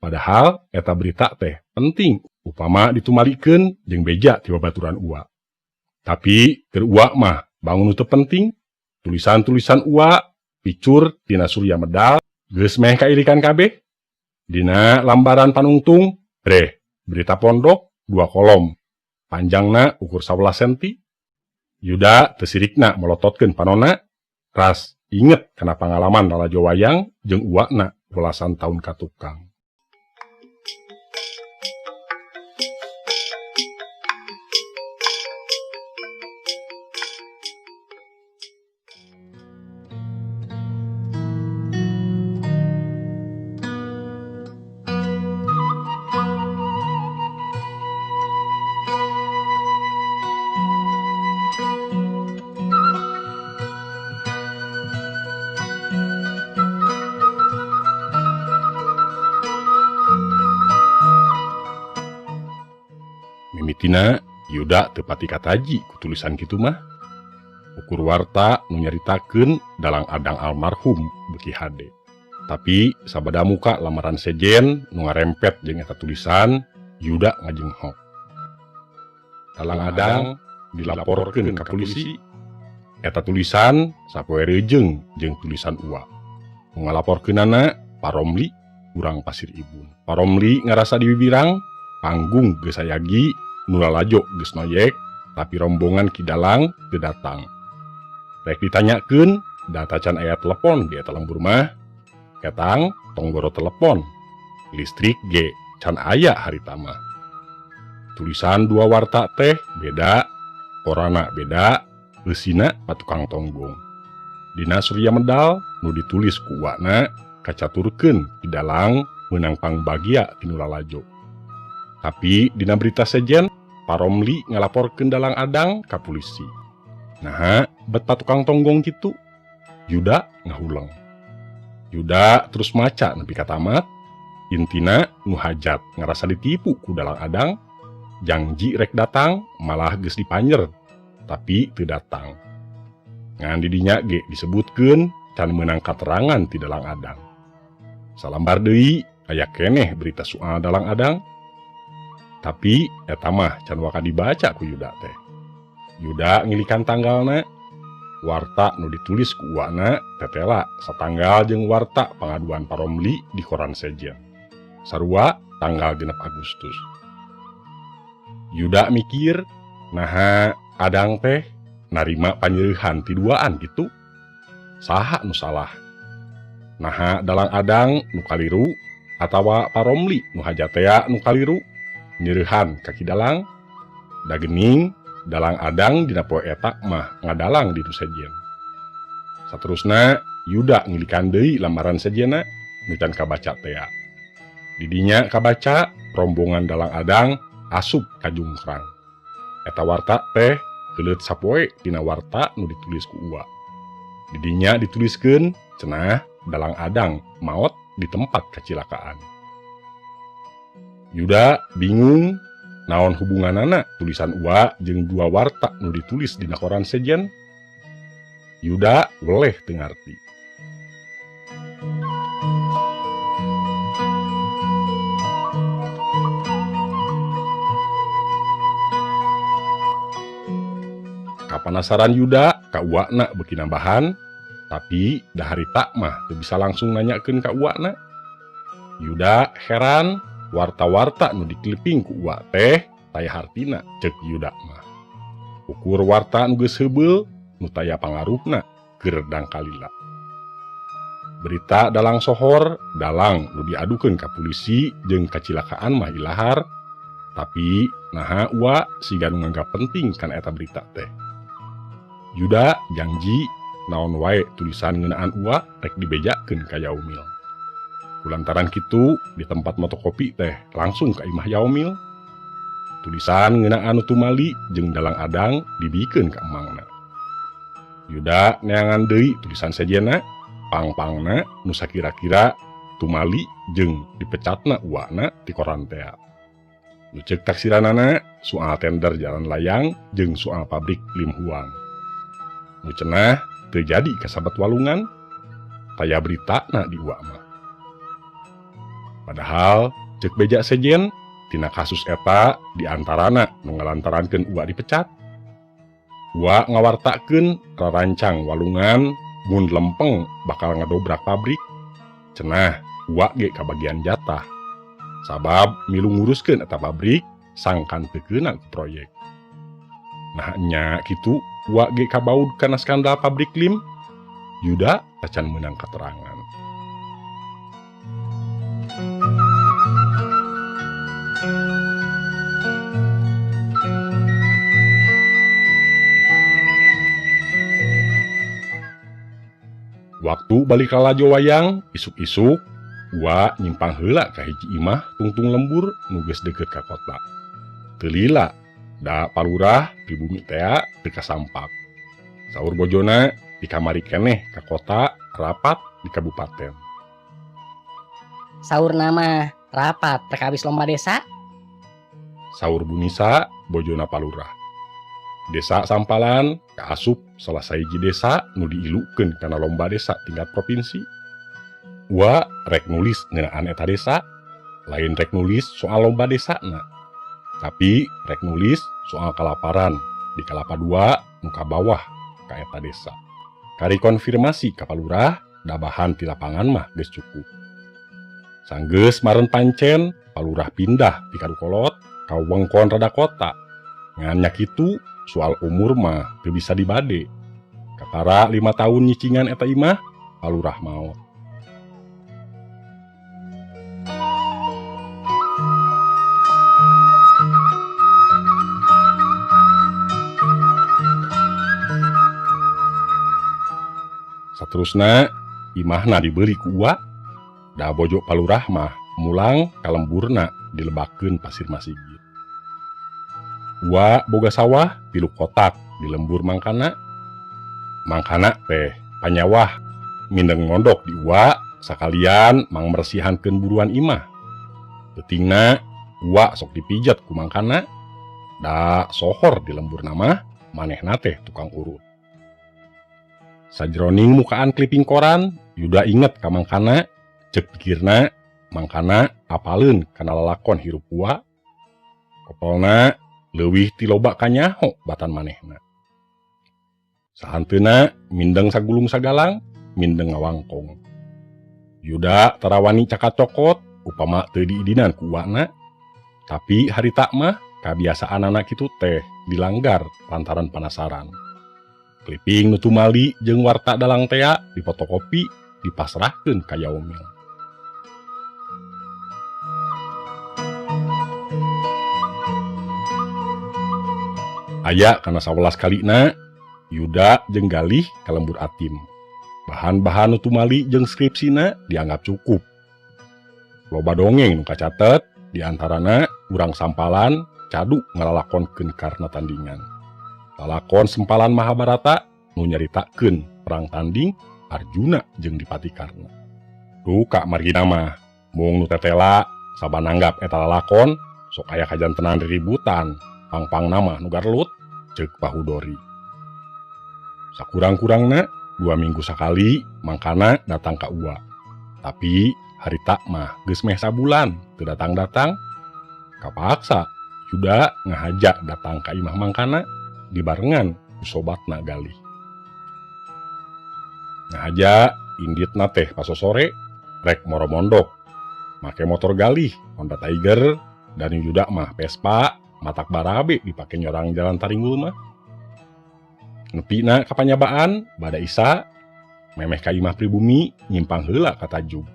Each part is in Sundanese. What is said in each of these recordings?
Padahal eta berita teh penting upama ditumalikeun jeung beja ti babaturan Uwa. Tapi keur Uwa mah bangun teu penting. Tulisan-tulisan Uwa picur tina Surya Medal geus meh kailikan kabeh. Dina lambaran panungtung breh berita pondok 2 kolom. Panjangna ukur 11 senti. Yuda teu sirikna melototkeun panona, ras inget kana pangalaman lalajo wayang jeung uwana belasan tahun ka tukang. Mimitina Yuda teu pati kataji ku tulisan kitu mah. Ukur warta nu nyaritakeun dalang adang almarhum beuki hade. Tapi sabada muka lamaran sejen nu ngarempet jeung eta tulisan, Yuda ngajenghok. Dalang adang dilaporkeun ka polisi. Eta tulisan sapoe reujeng jeung tulisan Uwa. Nu ngalaporkeunana Paromli urang Pasir Ibun. Paromli ngarasa dibibirang, panggung geus sayagi, nu lalajo geus noyek, tapi rombongan Ki Dalang teu datang. Rek ditanyakeun, data can aya telepon di eta lembur mah. Ketang tong goro telepon. Listrik ge can aya harita mah. Tulisan dua warta teh beda, korana beda, eusina patukang tonggong. Dina Surya Medal nu ditulis ku uwana kacaturkeun Ki Dalang meunang pangbagia ti nu lalajo. Tapi dina berita sejen, Paromli ngalaporkeun dalang adang ka polisi. Naha, bet patukang tonggong kitu? Yuda ngahuleng. Yuda terus maca nepi ka tamat. Intina nu hajat ngarasa ditipu ku dalang adang. Jangji rek datang malah geus dipanjer, tapi teu datang. Ngan didinya ge disebutkeun can meunang katerangan ti dalang adang. Salambar deui aya keneh berita soal dalang adang. Tapi eta mah can waka dibaca ku Yuda teh. Yuda ngilikan tanggalna, warta nu ditulis ku uwana tetela satanggal jeung warta pangaduan Paromli di koran sejen. Sarua tanggal 6 Agustus. Yuda mikir, naha adang teh narima panyeuhan ti duaan gitu. Saha nu salah? Naha dalang adang nu kaliru atawa Paromli nu hajatea nu kaliru? Nyereuhan ka Ki Dalang, dagening dalang adang dina poe eta mah ngadalang di nu sejen. Saterusna Yuda ngilikan deui lamaran sejenna nu can kabaca tea. Didinya kabaca rombongan dalang adang asup ka jungkrang. Eta warta teh keuleut sapoe dina warta nu ditulis ku Uwa. Didinya dituliskeun cenah dalang adang maot di tempat kacilakaan. Yuda bingung naon hubunganana tulisan Uwa jeung dua warta nu ditulis dina koran sejen. Yuda weleh teu ngarti. Kapanasaran Yuda ka uwana beuki nambahan, tapi da harita mah teu bisa langsung nanyakeun ka uwana. Yuda heran warta-warta nu dikliping ku uwa teh taya hartina ceuk Yuda mah. Ukur warta nu geus heubeul nu taya pangaruhna keur dangkalila. Berita dalang sohor, dalang nu diadukeun ka polisi jeung kacilakaan mah ilahar, tapi naha uwa siga nu nganggap penting kana eta berita teh. Yuda janji naon wae tulisan ngeunaan uwa rek dibejakeun ka Yaumil. Kulantaran kitu di tempat motokopi teh langsung ka imah Yaumil. Tulisan ngeunaan nu tumali jeung dalang adang dibikeun ka emangna. Yuda neangan deui tulisan sejenna, pang-pangna nu sakira-kira tumali jeung dipecatna uwana ti koran tea. Nu ceuk taksiranana soal tender jalan layang jeung soal pabrik lim huang. Nu cenah teu jadi kasabat walungan, taya beritana di uwa mah. Padahal cek beja sejen tina kasus eta diantarana nu ngalantarankeun Uwa dipecat. Uwa ngawartakeun rarancang walungan mun lempeng bakal ngadobrak pabrik. Cenah Uwa ge kabagian jatah. Sabab milu nguruskeun eta pabrik sangkan teu keuna ku proyek. Nah nya kitu Uwa ge kabaud kana skandal pabrik lim. Yuda tacan meunang katerangan. Waktu balik lalajo wayang, isuk-isuk, Uwa nyimpang heula ka hiji imah tungtung lembur nu geus deukeut ka kota. Teu lila, da palurah pribumi tea teu kasampak. Saur bojona di kamari keneh ka kota rapat di kabupaten. Saur nama rapat rek habis lomba desa? Saur Bu Nisa bojona palurah. Desa Sampalan kaasup salah sahiji desa nu diilukeun kana lomba desa tingkat provinsi. Uwa rek nulis ngeunaan eta desa, lain rek nulis soal lomba desana. Tapi rek nulis soal kalaparan di Kalapa 2 nu ka bawah ka eta desa. Kari konfirmasi ka palurah, da bahan ti lapangan mah geus cukup. Sanggeus maren pancen, palurah pindah ti Kadukolot ka wewengkon rada kota. Ngan nya kitu soal umur mah teu bisa dibade. Kakara 5 tahun nyicingan eta imah, palurah maot. Saterusna imahna dibeli ku Uwa, da bojo palurah mah mulang ka lemburna dilebakeun pasir masigit. Uwa boga sawah 3 kotak di lembur mangkana. Mangkana teh panyawah mindeng ngondok di Uwa sakalian mangmersihankeun buruan imah. Peutingna Uwa sok dipijat ku mangkana, da sohor di lembur mah manehna teh tukang urut. Sajroning mukaan kliping koran, Yuda inget ka mangkana, cek pikirna mangkana apaleun kana lalakon hirup Uwa. Kopolna leuwih ti loba kanyaho batan manehna. Sahanteuna mindeng sagulung sagalang, mindeng ngawangkong. Yuda tarawani cakacokot upama teu diidinan ku uwana. Tapi harita mah kabiasaanana kitu teh dilanggar lantaran panasaran. Kliping nu tumali jeung warta dalang tea dipotokopi dipasrahkeun ka Yaomel. Aya kana 11 kalina Yuda jeung Galih ka lembur Atim. Bahan-bahan nu tumali jeung skripsina dianggap cukup. Loba dongeng nu kacatet diantarana urang Sampalan cadu ngalalakonkeun karna tandingan. Lalakon sempalan Mahabharata nu nyaritakeun perang tanding Arjuna jeung Dipati Karna. Duka margina mah mung nu tetela saban nanggap eta lalakon sok aya kajantenan riributan pangpang nama nu garlut ceuk Pahudori. Sakurang-kurangna 2 minggu sakali mangkana datang ka Uwa. Tapi harita mah geus meh sabulan teu datang-datang. Kapaksa Yuda ngahaja datang ka imah mangkana dibarengan ku sobatna Galih. Ngahaja inditna teh pasosore rek moro mondok make motor Galih Honda Tiger dan Yuda mah Vespa matak barabe dipake nyorang jalan Taringgul mah. Nepina ka panyabaan bada isa memeh ka imah pribumi nyimpang heula ka tajug.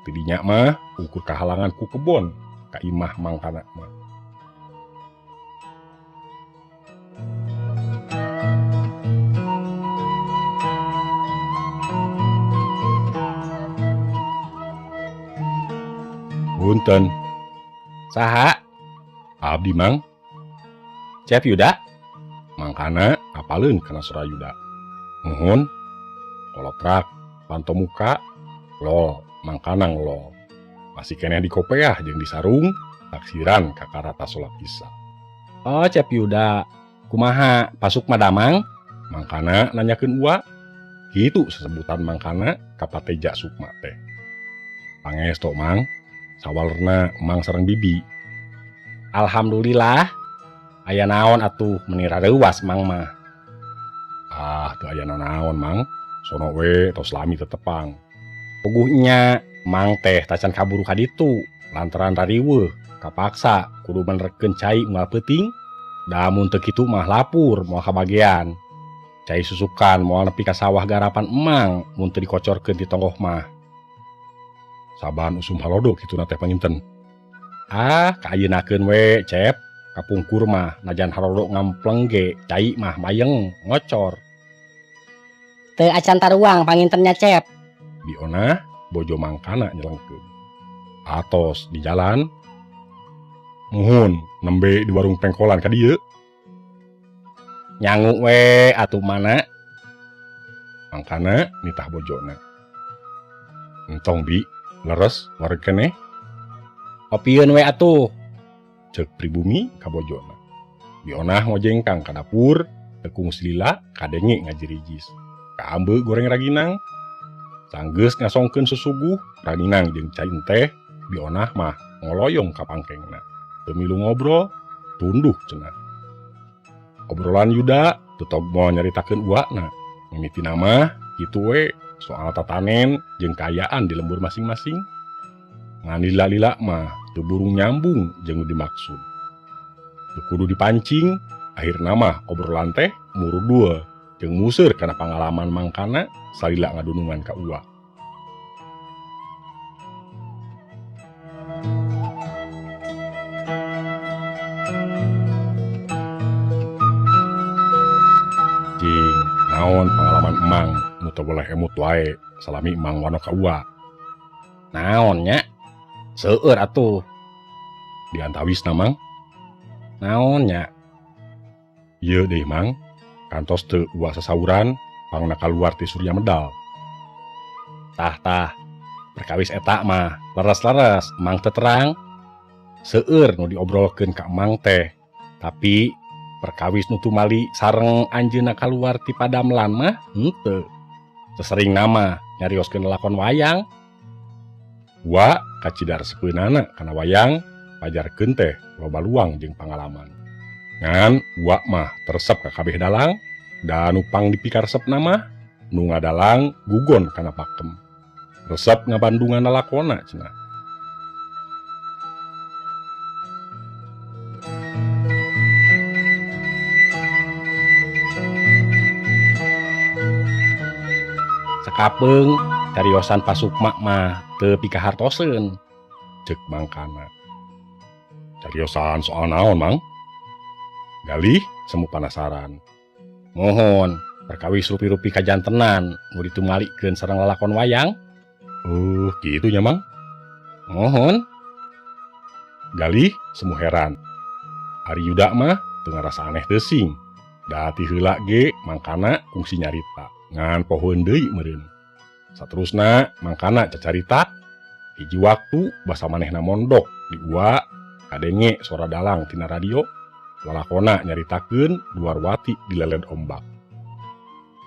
Tidinya mah ukur kahalangan ku kebon ka imah mangkana mah. Punten. Saha? Abdi Mang. Cep Yuda? Mangkana apaleun kana sora Yuda. Nuhun. Kolotrak, panto muka, lol, mangkana ngelol. Masih keneh di kopeah jeung disarung, taksiran kakarata salat isya. Oh, Cep Yuda. Kumaha pasuk madamang? Mangkana nanyakeun Uwa. Kitu sesebutan mangkana ka pateja Sukma teh. Pangesto Mang. Sawalerna Mang sareng Bibi. Alhamdulillah. Aya naon atuh meni rareuwas Mang mah. Ah, teu aya nanaon Mang. Sono we tos lami tetepang. Puguh nya Mang teh tacan kaburu ka ditu lantaran rariweuh kapaksa kudu menerkeun cai unggal peuting. Da mun teu kitu mah lapur moal kabagean. Cai susukan moal nepi ka sawah garapan emang mun teu dikocorkeun ti tonggoh mah. Saban usum halodo kituna teh panginten. Ah, kaayeunakeun we, Cep. Kapungkur mah najan halodo ngampleng ge cai mah mayeng ngocor. Teu acan taruang pangintennya, Cep. Bionah bojo mangkana nyelengkeun. Atos di jalan. Muhun nembe di warung pengkolan ka dieu. Nyangu we atuh mana? Mangkana nitah bojona. Entong bi, leres wareg keneh. Opieun we atuh. Ceuk pribumi ka bojona. Bionah ngojengkang ka dapur, tekung silila kadenge ngajirijis. Kaambe goreng raginang. Sanggeus ngasongkeun susuguh, raginang jeung cai teh, Bionah mah ngoloyong ka pangkengna. Teu milu ngobrol, tunduh cenah. Obrolan Yuda tetep moal nyaritakeun uakna. Mimitina mah kitu we soal tatanen jeung kaayaan di lembur masing-masing. Ngan lila-lila mah teu burung nyambung jeung nu dimaksud. Teu kudu dipancing, akhirna mah obrolan teh murudul jeung museur kana pangalaman mangkana salila ngadunungan ka uak. Cing, naon pangalaman emang nu teu boleh emut wae salami emang wano ka uak. Naon nya? Seueur atuh. Diantawisna Mang. Naon nya? Ieu deui Mang, kantos teu uak sasauran pangna kaluar ti Surya Medal. Tah-tah, perkawis eta mah leres-leres Mang teu terang. Seueur nu diobrolkeun ka Mang teh, tapi perkawis nu tumali sareng anjeunna kaluar ti padamlan mah henteu. Sesering nama nyarioskeun lalakon wayang. Wa kacida resepeunana kana wayang, pajarkeun teh loba luang jeung pangalaman. Ngan uak mah teresep ka kabeh dalang, da nu pang dipikaresepna mah nu ngadalang gugon kana pakem. Resep ngabandungan lalakona cenah. Sakapeung cariosan pasukma mah teu pikahartoseun. Ceuk mangkana. Cariosan soal naon, Mang? Galih semu panasaran. Mohon, perkawis rupi-rupi kajantenan nu ditumalikeun sareng lalakon wayang. Kitu nya, Mang. Mohon. Galih semu heran. Ari Yuda mah teu ngarasa aneh teuing. Da ti heula ge mangkana kungsi nyarita. Ngan pohoeun deui meureun. Saterusna mangkana cacarita. Hiji waktu basa manehna mondok di uak kadenge sora dalang tina radio. Lalakona nyaritakeun Duarwati dileled ombak.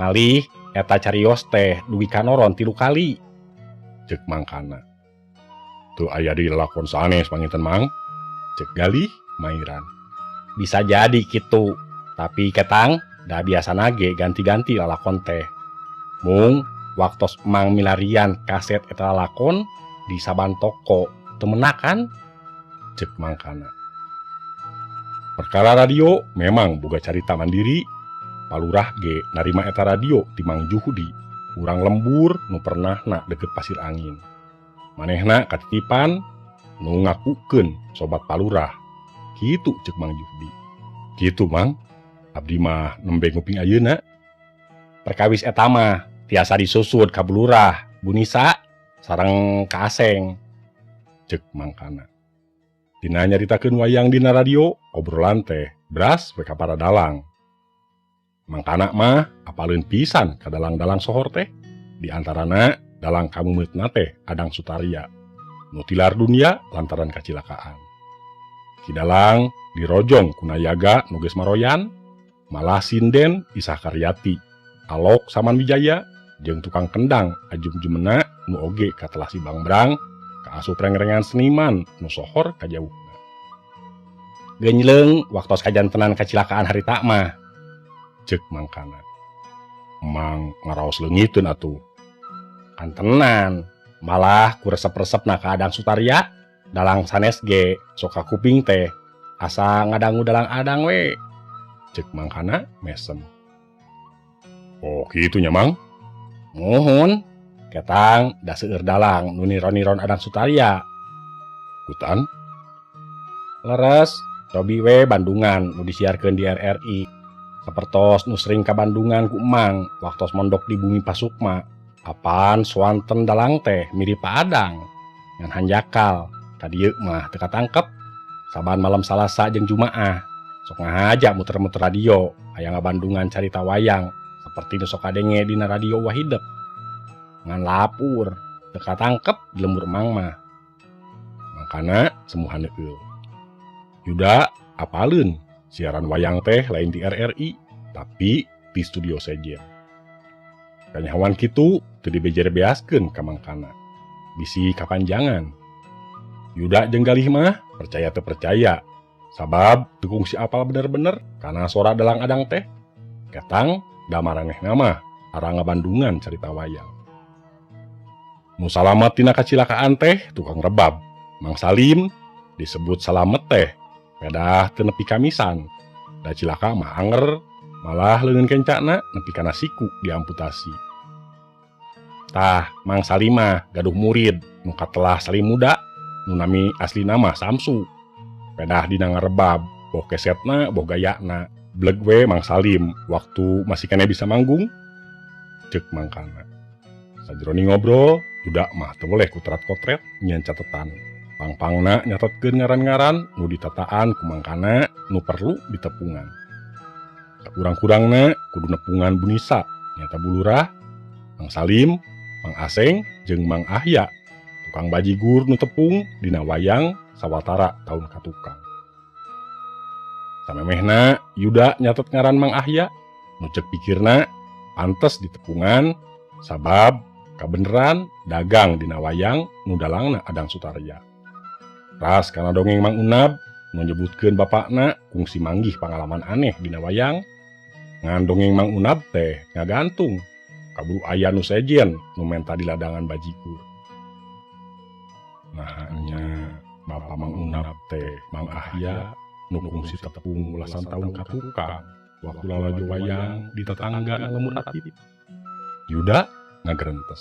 Malih eta carios teh dugi ka noron 3 kali. Ceuk mangkana. Teu aya di lalakon sanes panginten Mang. Ceuk Galih mairan. Bisa jadi kitu, tapi ketang da biasana ge ganti-ganti lalakon teh. Mung waktos Mang milarian kaset eta lalakon di saban toko teu menakan. Ceuk mangkana. Perkara radio memang boga carita mandiri. Palurah ge narima eta radio ti Mang Juhudi, urang lembur nu pernahna deket Pasir Angin. Manehna katitipan nu ngakukeun sobat palurah. Kitu ceuk Mang Juhudi. Kitu Mang, abdi mah nembe nguping ayeuna. Perkawis eta mah tiasa disusud ka Bulurah, Bu Nisa sareng ka Aseng. Ceuk mangkana. Dina nyaritakeun wayang dina radio, obrolan teh beras we ka para dalang. Mangkana mah apaleun pisan ka dalang-dalang sohor teh. Di antarana dalang kamumeutna teh Adang Sutaria, nu tilar dunia lantaran kacilakaan. Ki dalang dirojong ku nayaga nu geus maroyan, malah sinden Isah Karyati, Alok Saman Wijaya, jeung tukang kendang Ajum Jumena nu oge katelah si Bangbrang, Kaasup rengrengan seniman nu sohor kajauhna. Geunjleung waktos kajantenan kacilakaan harita mah. Ceuk mangkana. Mang ngaraos leungiteun atuh. Kantenan malah ku resep-resepna ka Adang Sutarya dalang sanes ge sok ka kuping teh asa ngadangu dalang Adang we. Ceuk mangkana mesem. Oh kitu nya Mang. Muhun ketang da seueur dalang nu niron-niron Adang Sutarya. Kutan leres cobi we Bandungan nu disiarkeun di RRI. Sapertos nu sering ka Bandungan ku Emang waktos mondok di bumi Pasukma. Apan swanten dalang teh mirip Pak Adang ngan hanjakal ka dieu mah teu katangkep. Saban malam Salasa jeung Jumaah sok ngahaja muter-muter radio aya ngabandungan carita wayang seperti nu sok kadenge dina radio Wahidep. Ngan lapur teu katangkep di lembur Emang mah. Mangkana semuhan heueul. Yuda apaleun siaran wayang teh lain di RRI tapi di studio sejen. Kanyahoan kitu teu dibejer-beaskeun ka mangkana. Bisi kapanjangan. Yuda jeung Galih mah percaya teu percaya sabab teu kungsi apal bener-bener kana sora dalang Adang teh. Ketang da maranehna mah arang ngabandungan carita wayang. Nu salamet tina kacilakaan teh tukang rebab. Mang Salim disebut salamet teh pedah teu nepi kamisan. Da cilaka mah anger malah leungeun kencana nepi kana siku diamputasi. Tah Mang Salim mah gaduh murid nu katelah Salim muda nu nami aslina mah Samsu. Pedah dina ngarebab boh kesetna boh gayana. Bleg we Mang Salim waktu masih keneh bisa manggung. Ceuk mangkana. Sajroning ngobrol Yuda mah teu boleh ku terat kotret nyieun catetan. Pangpangna nyatetkeun ngaran-ngaran nu ditataan ku mangkana nu perlu ditepungan. Sakurang-kurangna kudu nepungan Bu Nisa nyaeta Bu Lurah, Mang Salim, Mang Aseng jeung Mang Ahya tukang bajigur nu tepung dina wayang sawatara taun katukang. Samemehna Yuda nyatet ngaran Mang Ahya nu ceuk pikirna pantes ditepungan sabab kabeneran dagang dina wayang nu dalangna Adang Sutarya. Ras kana dongeng Mang Unab nu nyebutkeun bapakna kungsi manggih pangalaman aneh dina wayang. Ngan dongeng Mang Unab teh ngagantung kaburu aya nu sejen nu menta di ladangan bajigur. Nah nya bapa Mang Unab teh Mang Ahya nu kungsi tepung belasan tahun katukang waktu lalajo wayang di tetangga lemur atip. Yuda ngagerentes.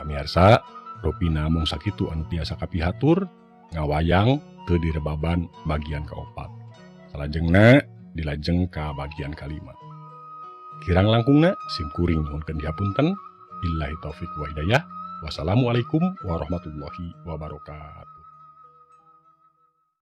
Pamiarsa, Ropina mung sakitu anu tiasa kapihatur ngawayang teu direbaban bagian kaopat. Salajengna dilajeng ka bagian kalima. Kirang langkungna sim kuring nyuhunkeun dihapunten. Billahi taufik wa hidayah. Wassalamualaikum warahmatullahi wabarakatuh.